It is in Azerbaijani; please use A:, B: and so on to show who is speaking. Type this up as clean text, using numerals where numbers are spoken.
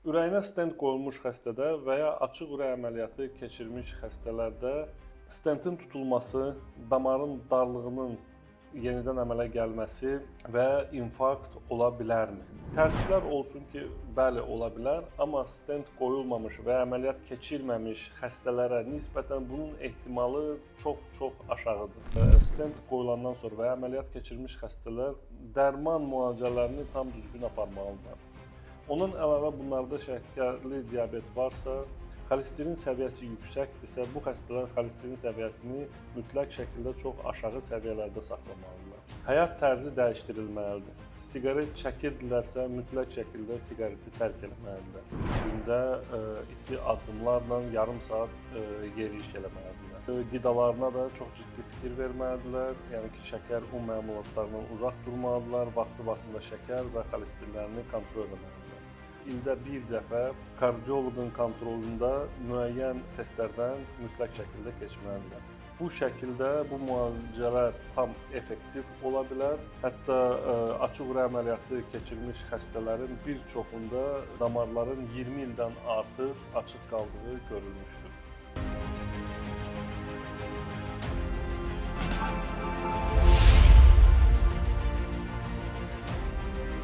A: Ürəyinə stent qoyulmuş xəstədə və ya açıq ürək əməliyyatı keçirmiş xəstələrdə stentin tutulması, damarın darlığının yenidən əmələ gəlməsi və infarkt ola bilərmi? Təəssüflər olsun ki, bəli, ola bilər, amma stent qoyulmamış və əməliyyat keçirməmiş xəstələrə nisbətən bunun ehtimalı çox-çox aşağıdır. Stent qoyulandan sonra və əməliyyat keçirmiş xəstələr dərman müalicələrini tam düzgün aparmalıdırlar. Ondan əlavə bunlarda şəkərli diabet varsa, xolesterin səviyyəsi yüksəkdirsə, bu xəstələr xolesterin səviyyəsini mütləq şəkildə çox aşağı səviyyələrdə saxlamalıdırlar. Həyat tərzi dəyişdirilməlidir. Siqaret çəkirdilərsə, mütləq şəkildə siqareti tərk etməlidirlər. Gündə iti addımlarla yarım saat yeriyiş eləməlidirlər. Qidalarına da çox ciddi fikir verməlidirlər. Yəni ki, şəkər, un məmulatlarından uzaq durmalıdırlar. Vaxtı-vaxtında şəkər və xolesterinlərini kontrol etməlidirlər. İldə bir dəfə kardioloqun kontrolunda müəyyən testlərdən mütləq şəkildə keçməlidirlər. Bu şəkildə bu müalicələr tam effektiv ola bilər. Hətta açıq ürək əməliyyatı keçirmiş xəstələrin bir çoxunda damarların 20 ildən artıq açıq qaldığı görülmüşdür.